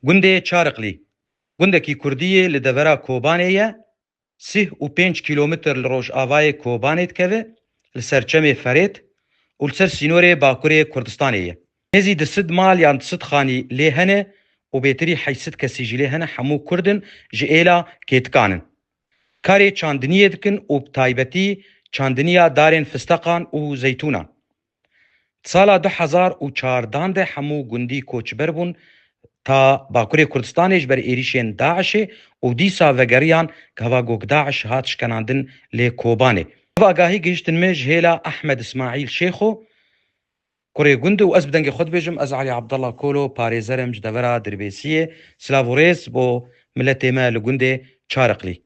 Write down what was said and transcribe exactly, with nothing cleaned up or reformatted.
Gundê Çariqlî, gundekî kurdî yê li devera Kobanê ye, sîh û pênc kîlometr li rojavayê Kobanê dikeve, li ser çemê Ferêt û li ser sînorê bakurê Kurdistanê ye. Nêzî du sed mal yan du sed xanî lê hene û bêtirî heşt sed kesî jî lê hene, hemû kurd in, ji êla kêtikan in. Karê çandiniyê dikin û bi taybetî çandiniya darên fisteqan û zeytûnan. Di sala du hezar û çardan de hemû gundî koçber bûn ta Bakurê Kurdistanê ji ber êrîşên DAIŞê û dîsa vegeriyan gava ku DAIŞ hat şikenandin lê Kobanê. Ev agahî gihiştin me ji hêla Ehmed Îsmaîl Şêxo, kurê gund, û ez bi dengê xwe dibêjim, ez Elî Abdullah Kolo, parêzer im ji devera Dirbêsiyê. Silav û rêz bo miletê me li gundê Çariqlî.